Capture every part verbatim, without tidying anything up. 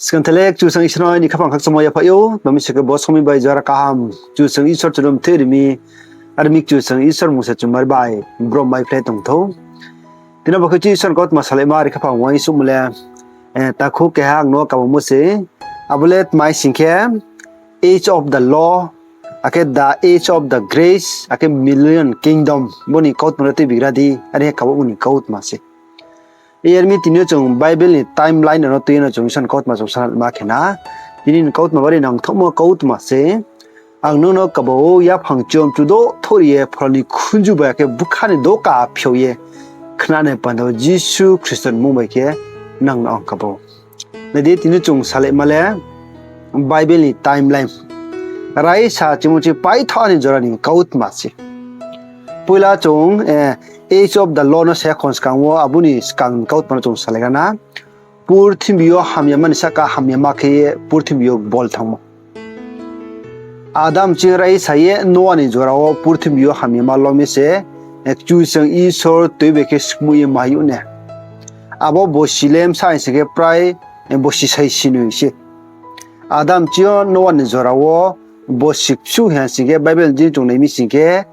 Skang tele Kchusoyang Isor no ni khaphang khakchangmo yaphaih ou, tma mi se khe bo somoing bai jora kaham Kchusoyang Isor chung no mthoi ri mi, are mi Kchusoyang Isor mung se chumari bai brom mai phlai tong thou. Tini bo khe Kchusoyang Isor ni kautma salaima ri khaphang uaingsouhmo le, eh, takhu keha ang no kabangmo se, abo le tma sing khe, Age of the Law, akhe the Age of the Grace, akhe Millennium Kingdom, bo ni kautma no tuibi gra di, are khe kabangmo ni kautma se. Yar mi tini yo chung Bible ni timeline no tui ye no chung Isor ni kautma chung sanalma khe na. Tini ni kautma bari nangthaohmo kautma se. Ang nung no kabo yaphang chom chudo thori ye phola ni khunju bai akhe bkha ni doka phiao ye khnanai panda wo Jisu Khristo ni mmung bai khe nang no ang kabo. Nai di, tini chung salaima le Bible ni timeline. Raisa chimung chi paithaoh ni jora ni kautma se. Poila chung, eh, Age of the Law no se khon skang wo, abo ni skang kautma no chung salai gra na. Purthimbi yo hamyama ni sahka hamyama khe ye purthimbi yo bol thanngmo. Adam ching raisa ye Noa ni jora wo purthimbi yo hamyama lo mi se, eh, Kchusoyang Isor tui bai khe skmoih ye mai ou ne. Abo bosi le bsa hing sing khe prai, eh, bosi saisi noi se. Adam ching yo Noa ni jora wo bosi ksu hing sing khe Bible ni chung nai mi sing khe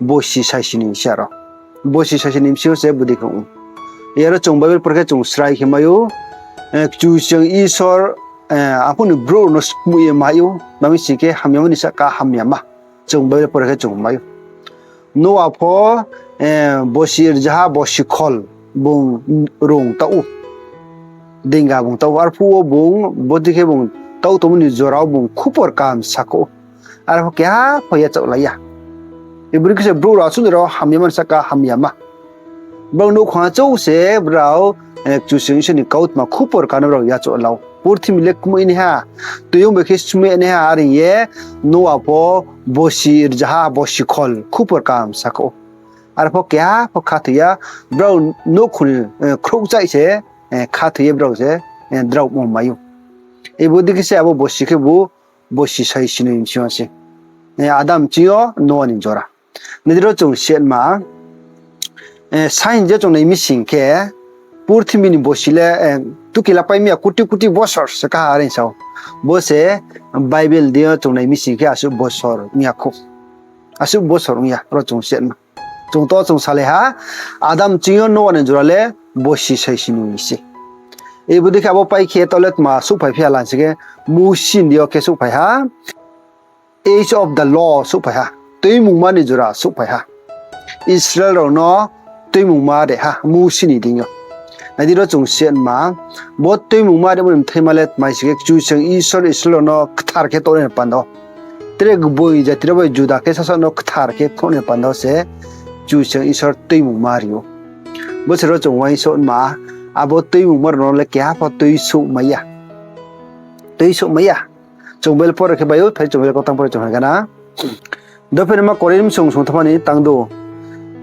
bosi saisi noi se aro. Bosi saisi noi bsing yo se bodei khe ong. Yaro chung Bible por khe chung srai khe mai ou, eh, Kchusoyang Isor, eh, arphuh ni brouh no skmoih ye mai ou, tma mi sing khe hamyama ni sahka hamyama. Chung Bible por khe chung mai ou. Noa pho, eh, bosi rzaha bosi khol bung rung taoh ou. Dinga bung taoh ou, arphuh wo bung, bodei khe bung taoh tongmo ni jora wo bung khupor kaham sakhouh ou. Arphuh keha pho yachaoh la ya. Ibri khe se brouh rao asuh jora wo hamyama ni sahka hamyama. Brao nouhkhong achouh se brao, eh, Kchusoyang Isor ni kautma khupor kaham no brao yachaoh la ou. Purthimbi le kmoih naiha, toiyong bai khe skmoih naiha, are hing ye Noa pho bosi rzaha bosi khol khupor kaham sakhouh ou. Arphuh keha pho khathoi ya, brao nouhkhong ni, eh, khrouhchaih se, eh, khathoi ye brao se, eh, drao ong mai ou. Ibodei khe se abo bosi khebu bosi saisi noi bsing yo se. Eh, Adam ching yo Noa ni jora. Nai di ro chung setma, eh, science je chung nai mi sing khe, purthimbi ni bosi le, eh, tukila pai mi ya koti koti bosor se kaha are sao. Bo se Bible di yo chung nai mi sing khe asuh bosor ong ya khou. Asuh bosor ong ya, ro chung setma. Chung to chung salai ha, Adam ching yo Noa ni jora le bosi saisi noi se. Ibodei khe abo pai khe taoh le tma souhphai phi ya la sing khe, Mousi ni di yo khe souhphai ha, Age of the Law souhphai ha, tuimungma ni jora souhphai ha. Israel rao no tuimungma ri ha Mousi ni deing yo. Nai di ro chung setma, bo tuimungma rimo ni mthaima le tma sing khe Kchusoyang Isor Israel rao no kthar khe tongnai ni panda wo, tre gboi jati rao bai juda khe sasaoh no kthar khe khouhnai ni panda wo se Kchusoyang Isor tuimungma ri ou. Bo se ro chung uaingsouhma, abo tuimungma rao no le keha pho tuisouh mai ya. Tuisouh mai ya. Chung Bible por khe bai ou, phai chung Bible kautang por chung hai gana. Dophenaima Korinth song songthama ni tangdo.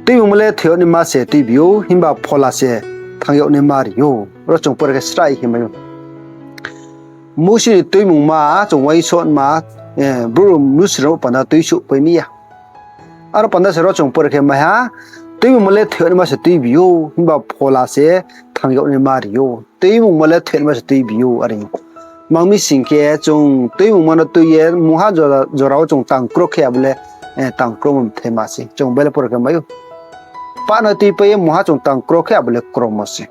Tuimungma le thoi yag naima se tuibi ou, himba phola se thanng yag naima ri ou. Ro chung por khe srai khe mai ou. Mousi ni tuimungma chung uaingsouhma, eh, brouh mnusu rao panda tuisouh pai mi ya. Aro panda se ro chung por khe mai ha, tuimungma le thoi yag naima se tuibi ou, himba phola se thanng yag naima ri ou. Tuimungma le thoi yag naima se tuibi ou, are. Tma mi sing khe chung tuimungma no tui ye mungha jora, jora wo chung tang kro khe abo le, eh, tang kromo mthaima se. Chung Bible por khe mai ou. Pah no tuipai ye mungha chung tang kro khe abo le kromo se.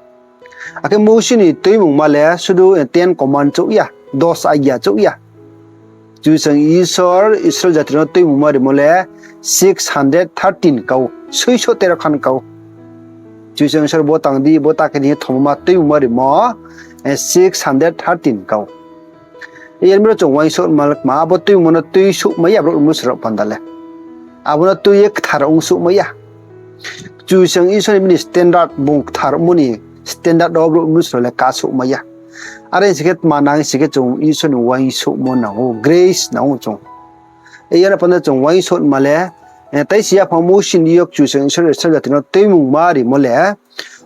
Akhe Mousi ni tuimungma le sudu, eh, Ten Command chouh ya, dos agya chouh ya. Kchusoyang Isor Israel jati rao no tuimungma rimo le six hundred thirteen kau, soiso tero khan kau. Kchusoyang Isor bo tang di, bo ta khe di hing ye thomoma tuimungma rimo, eh, six hundred thirteen kau. Yar mi ro chung uaingsouhma le kma, abo tuimungma no tuisouh mai ya brouh mnusu rao panda le. Abo no tui ye kthar ongsouh mai ya. Kchusoyang Isor ni bini standard, bung kthar ongmo ni standard wo brouh mnusu rao le kasouh mai ya. Are sing khe tma nang sing khe chung Isor ni uaingsouhmo nang ou, grace nang ou chung. Yar panda chung uaingsouhma le, eh, taisi yaphang Mousi ni yo Kchusoyang Isor Israel jati no tuimungma rimo le,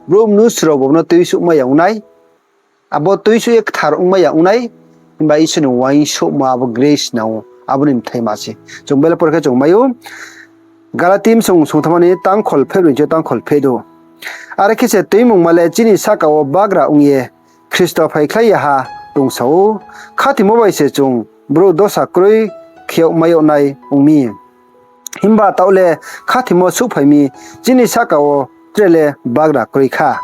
brouh mnusu rao bo no tuisouh mai ya ong nai. Abo tuisouh ye kthar ongmai ya ong nai, himba Isor ni uaingsouhma abo grace nang ou, abo ni mthaima se. Chung Bible por khe chung mai ou, Galati song songthama ni tangkhol pheh broi ni tangkhol pheh do. Are khe se tuimungma le chini sahka wo bagra ong ye, Khristo phaikhlai ya ha, Chung sa ou, khathoimo bai se chung brouh dosa kroi khe yagmai yag nai ong mi. Himba taoh le khathoimo souhphai mi, chini sahka wo tre le bagra kroi kha.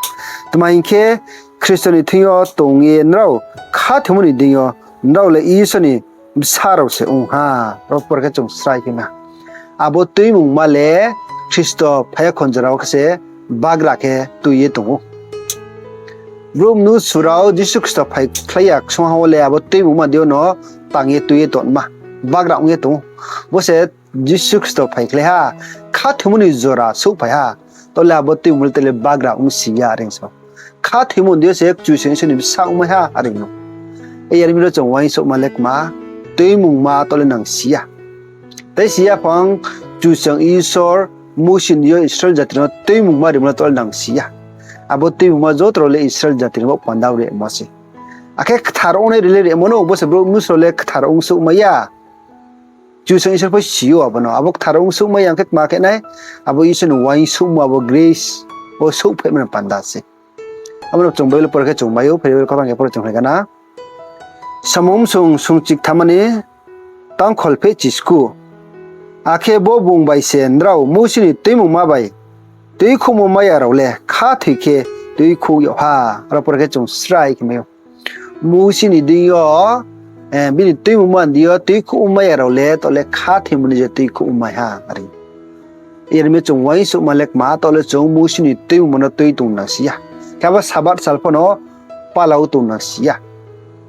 Tma hing khe, Khristo ni thing yo tong ye nrao khathoimo ni deing yo nrao le Isor ni bsa rao se ong ha. Ro por khe chung srai khe na. Abo tuimungma le Khristo phai ya khon jora wo khe se bagra khe tui ye tong ou. Brouh mnusu rao Jisu Khristo phaikhlai ya ksung ha wo le abo tuimungma deing yo no tang ye tui ye tongma, bagra ong ye tong ou. Bo se Jisu Khristo phaikhlai ha, khathoimo ni jora souhphai ha. Taoh le abo tuimungma le taoh le bagra ongsi ya are so. Khathoimo ni deing yo se Kchusoyang Isor ni bsa ongmai ha are no. Yar mi ro chung uaingsouhma le kma, tuimungma taoh le nangsi ya. Tei si ya phang Kchusoyang Isor Mousi ni deing yo Israel jati rao no tuimungma rimo le taoh le nangsi ya. Abo tuimungma joto rao le Israel jati rao no panda rimo se. Akhe kthar ongnai rao le rimo no, bo se brouh mnusu rao le kthar ongsouhmai ya. Kchusoyang Isor pho si ou abo no. Abo kthar ongsouhmai ya ong khe tma khe nai, abo Isor ni uaingsouhmo abo grace wo souhphaima ni panda se. Abo no chung Bible por khe chung mai ou, phai Bible kau tang khe por chung khlai gana. Samung bsung sungchiktham ni tangkhol pheh chisku. Akhe bo bung bai se nrao Mousi ni tuimungma bai tuikhouhmo mai ya rao le khathoi khe tuikhouh yag ha. Aro por khe chung srai khe mai ou. Mousi ni deing yo, bini tuimungma ni deing yo tuikhouhmo mai ya rao le taoh le khathoimo ni je tuikhouhmo mai ha are. Yar mi chung uaingsouhma le kma, taoh le chung Mousi ni tuimungma no tui tong nangsi ya. Khe abo Sabath sal pho no pala wo tong nangsi ya.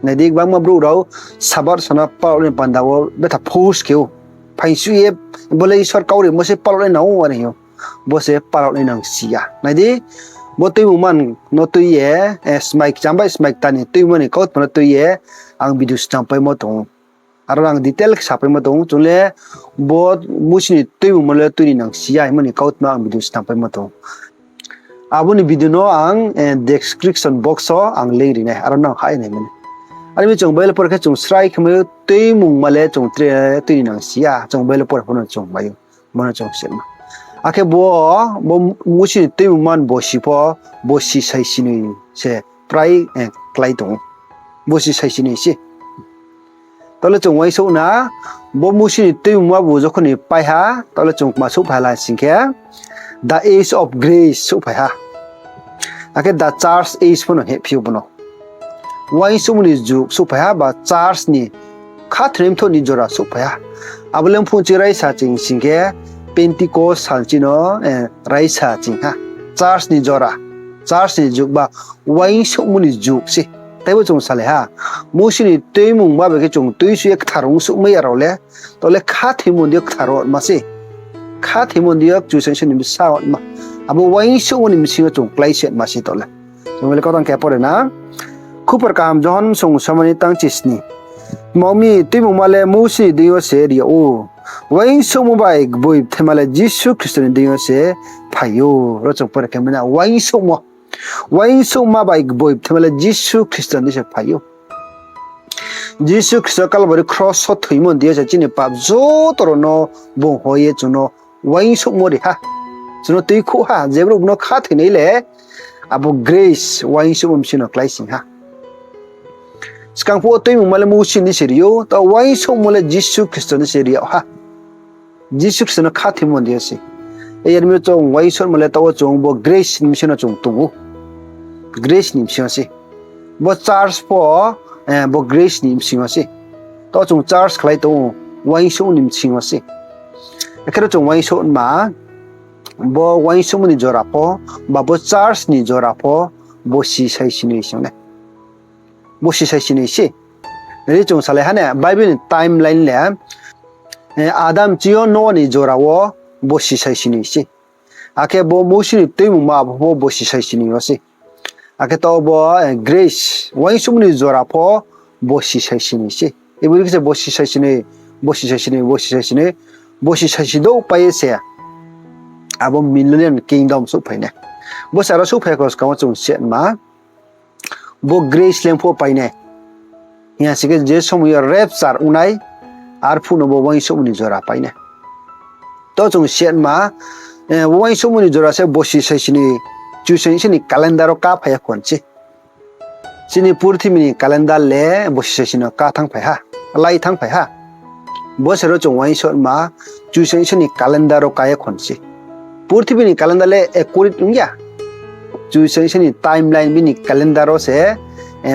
Nai di, gbangma brouh rao Sabath sal no pala ni panda wo betha force khe ou. Phaingsuh ye, bo le Isor kau rimo se pala nai nang ou are hing ou. Bo se pala nai nangsi ya. Nai di, bo tuimungma no tui ye, smai kcham bai smai kta ni tuimungma ni kautma no tui ye, ang video snam paimo tong ou. Aro ang detail khe sapaimo tong ou, chung le bo Mousi ni tuimungma le tui ni nangsi ya hingmo ni kautma ang video snam paimo tong ou. Abo ni video no ang description box wo ang link ri nai, aro nang hah ye nai mani. Are mi chung Bible por khe chung srai khe mai ou, tuimungma le chung tre tui ni nangsi ya, chung Bible por pho no chung mai ou, mano chung sima. Akhe bo, bo Mousi ni tuimungma ni bosi pho, bosi saisinoi se prai klái tong ou. Bosi saisinoi se. Taoh le chung uaingsouh na, bo Mousi ni tuimungma bu jokhon ni pai ha, taoh le chung kma souhphai ha la sing khe, the age of grace souhphai ha. Akhe the church age pho no hephi ou bo no. Uaingsouhmo ni jug souhphai ha ba church ni khathoinai mthoh ni jora souhphai ha. Abo le mphung chi raisa ching sing khe, Pentecost sal ching no raisa ching ha. Church ni jora, church ni jug ba uaingsouhmo ni jug se. Teibo chung salai ha, Mousi ni tuimungma bai khe chung tuisuh ye kthar ongsouhmai ya rao le, taoh le khathoimo ni deing yo kthar ongma se. Khathoimo ni deing yo Kchusoyang Isor ni bsa ongma. Abo uaingsouhmo ni bsing yo chung kláisoima se taoh le. Chung le kau tang khe pore na. Khupor kaham Johon bsung somani tang chisni. Tma ong mi, tuimungma le Mousi ni deing yo se ri yag ou. Uaingsouhmo bai gboi bthaima le Jisu Khristo ni deing yo se phai ou. Ro chung pore khe mai na, uaingsouhmo. Uaingsouhma bai gboi bthaima le Jisu Khristo ni se phai ou. Jisu Khristo Kalbari kros wo thoimo ni deing yo se chini pap joto rao no bung hoih ye chung no uaingsouhmo ri ha. Chung no tuikhouh ha, je brouh bung no khathoinai le, abo grace, uaingsouhmo bsing no kláising ha. Skang phuh wo tuimungma le Mousi ni se ri ou, taoh uaingsouhmo le Jisu Khristo ni se ri yag ha. Jisu Khristo no khathoimo ni deing yo se. Yar mi chung uaingsouhmo le taoh wo chung bo grace ni bsing no chung tong ou. Grace ni bsing yo se. Bo church pho, bo grace ni bsing yo se. Taoh chung church khlai tong ou, uaingsouhmo ni bsing yo se. Akhe ro chung uaingsouhma, bo uaingsouhmo ni jora pho, ba bo church ni jora pho, bosi saisinoi se ong nai. Bosi saisinoi se. Ri chung salai ha ne, Bible ni timeline le, Adam ching yo Noa ni jora wo bosi saisinoi se. Akhe bo Mousi ni tuimungma abo pho bosi saisinoi yo se. Akhe taoh bo grace, uaingsouhmo ni jora pho bosi saisinoi se. Abo dei khe se bosi saisinoi, bosi saisinoi, bosi saisinoi, bosi saisi douh pai ye se abo millennium kingdom souhphai nai. Bo se aro souhphai ya kho skang wo chung sima. Bo grace le phuh pai nai. Hing ya sing khe je somoi yo rapture ong nai, arphuh no bo uaingsouhmo ni jora pai nai. Taoh chung sima, uaingsouhmo ni jora se bosi saisinoi, Kchusoyang Isor ni calendar wo kaphai ya khon se. Chini purthimbi ni calendar le borsi saisi no ká thanngphai ha, lai thanngphai ha. Bo se ro chung uaingsouhma, Kchusoyang Isor ni calendar wo ká ye khon se. Purthimbi ni calendar le accurate ong ya. Kchusoyang Isor ni timeline bini calendar wo se,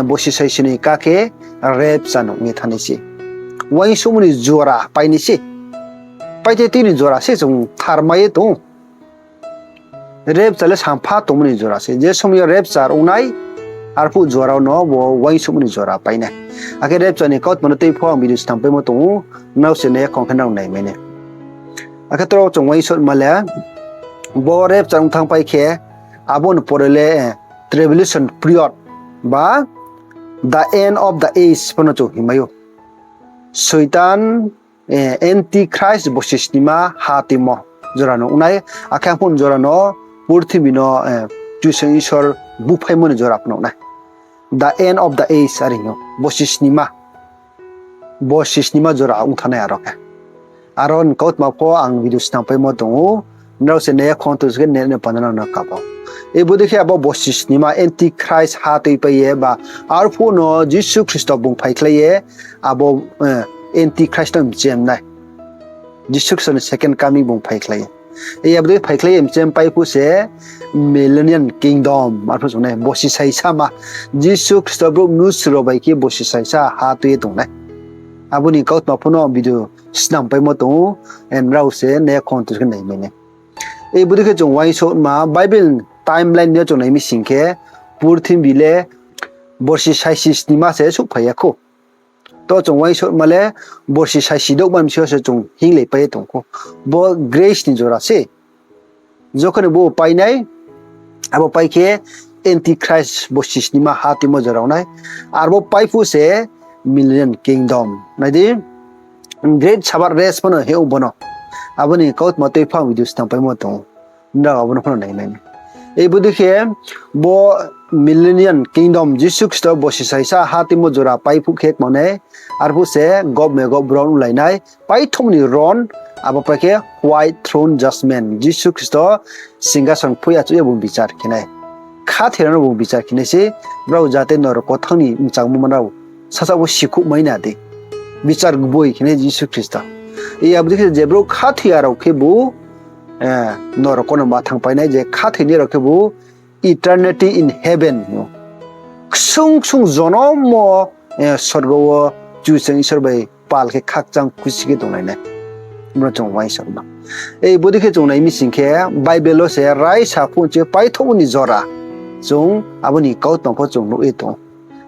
borsi saisi ni ká khe rapture no ong ye thanng nai se. Uaingsouhmo ni jora pai nai se. Pai the tini jora se chung tharmai ye tong ou. Rapture le sampha tongmo ni jora se. Je somoi yo rapture ong nai, arphuh jora wo no bo uaingsouhmo ni jora pai nai. Akhe rapture ni kautma no tei pho ang video snam paimo tong ou, nrao se nai ya khong khe nrao naimai nai. Akhe tro chung uaingsouhma le, bo rapture ong thanngpai khe, abo ni pore le, tribulation period ba the end of the age pho no chung hingmai ou. Soitan, Antichrist borsi snima ha tuimo jora no ong nai, akhe arphuh jora no purthimbi no Kchusoyang Isor buphaimo ni jora pho no ong nai. The end of the age are hing ou, borsi snima. Borsi snima jora ong thanngnai aro khe. Aro ni kautma pho ang video snam paimo tong ou, nrao se nai ya khong tong se khe nai no panda no kabo. Bodei khe abo borsi snima Antichrist ha tuipai ye ba arphuh no Jisu Khristo bung phaikhlai ye abo Antichrist no mchem nai. Jisu Khristo ni second coming bung phaikhlai ye. Abo dei phaikhlai ye mchem pai phuh se Millennium Kingdom arphuh chung nai, borsi saisama. Jisu Khristo brouh mnusu rao bai khe borsi saisa ha tui ye tong nai. Abo ni kautma pho no video snam paimo tong ou, nrao se nai ya khong tong se khe naimai nai. Bodei khe chung uaingsouhma Bible timeline yo chung nai mi sing khe, purthimbi le borsi saisi snima se souhphai ya khou. To chung uaingsouhma le borsi saisi douhma msi yo se chung hinglaipai ye tong khou. Bo grace ni jora se. Jokhon ni bo pai nai, abo pai khe Antichrist borsi snima ha tuimo jora ong nai. Arbo pai phuh se Millennium Kingdom. Nai di, great Sabbath rest pho no hing ou bo no. Abo ni kautma tui pho ang video snam paimo tong ou. Nrao abo no pho no naimai nai. Bodei khe bo Millennium Kingdom Jisu Khristo borsi saisa ha tuimo jora pai phuh khe kma nai, arphuh se Gog Megog bron onglai nai, paithohmo ni ron, abo pai khe White Throne Judgment, Jisu Khristo singkason kphui achouh ye bung bichar khe nai. Khathoi rao no bung bichar khe nai se, brao jate norok wo thanng ni mchangmo ma rao, sasaoh bo sikhouh mai na di. Bichar gboi khe nai Jisu Khristo. Abo dei khe je brouh khathoi ya rao khebu, norok wo no ma thanngpai nai, je khathoinai rao khebu eternity in heaven hing ou. Ksung ksung jonom wo sorgo wo Kchusoyang Isor bai pal khe khakchang khusi khe tonglai nai. Bo no chung uaingsouhma. Bodei khe chung nai mi sing khe, Bible wo se raisa phuh nchi paithohmo ni jora. Chung abo ni kautma pho chung nuh ye tong ou.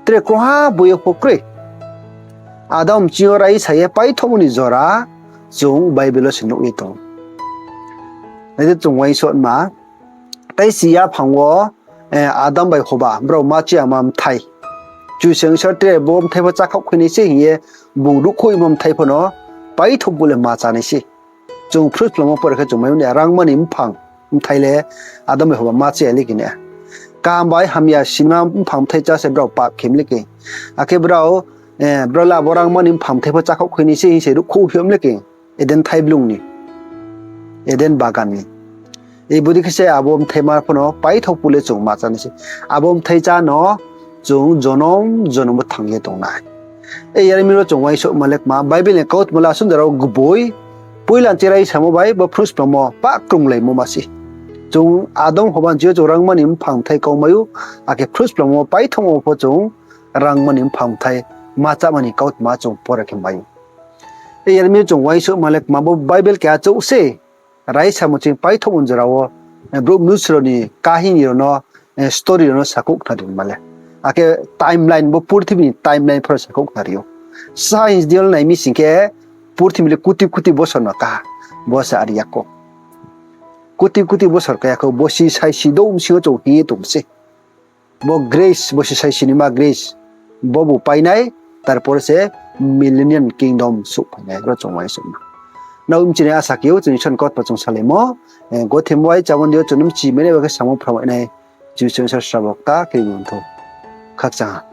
Tre krungha boi yo pho kroi. Adam ching yo raisa ye paithohmo ni jora chung Bible wo se nuh ye tong ou. Nai di chung uaingsouhma. Tei si yaphang wo Adam bai Hoba brao ma cha yama bthai, Kchusoyang Isor tre bo bthai pho chákhaoh khui nai se hing ye bung ruhkhouhmo bthai pho no paithoh phuh le ma chá nai se. Chung Phrutsplam wo pore khe chung mai ou na, rangma ni mphang bthai le Adam bai Hoba ma cha ya le khe na. Kaham bai hamya sinima mphang bthai chá se brao pap khe mi le khe. Akhe brao, brao le abo rangma ni mphang bthai pho chákhaoh khui nai se hing se ruhkhouh phi mi le khe. Eden thaiblung ni, Eden bagan ni. Bodei khe se abo bthai ma pho no paithoh phuh le chung ma chá nai se. Abo bthai chá no chung jonom jonom bo thanng ye tong nai. Yar mi ro chung uaingsouhma le kma, Bible ni kautma le asuh jora wo gboi, poila nchi raisamo bai bo Phrutsplam wo pah krunglaimo ma se. Chung Adam Hoba nchi yo chung rangma ni mphang bthai kau mai ou, akhe Phrutsplam wo paithohmo pho chung rangma ni mphang bthai ma cháma ni kautma chung pore khe mai ou. Yar mi chung uaingsouhma le kma, bo Bible keha chouh se, raisamo ching paithohmo jora wo, brouh mnusu rao ni kahini rao no, story rao no sakhouh khnari ma le. Akhe timeline, bo purthimbi ni timeline pho no sakhouh khnari ou. Science deal nai mi sing khe, purthimbi le kuti kuti bosor no ká, bo se are ya khou. Kuti kuti bosor ká ya khou, borsi saisi douh bsing yo chung hing ye tong se. Bo grace, borsi saisi ni ma grace, bo bu pai nai, tarpor se Millennium Kingdom souhphai nai, ro chung uaingsouhma. Nrao bchi nai asa khe ou, chung Isor ni kautma chung salaimo, gothemo bai chabon di yo chung no bchi mai nai, bo khe samo phramai nai, Kchusoyang Isor srabo kta khe bung thou. Khakchang ha.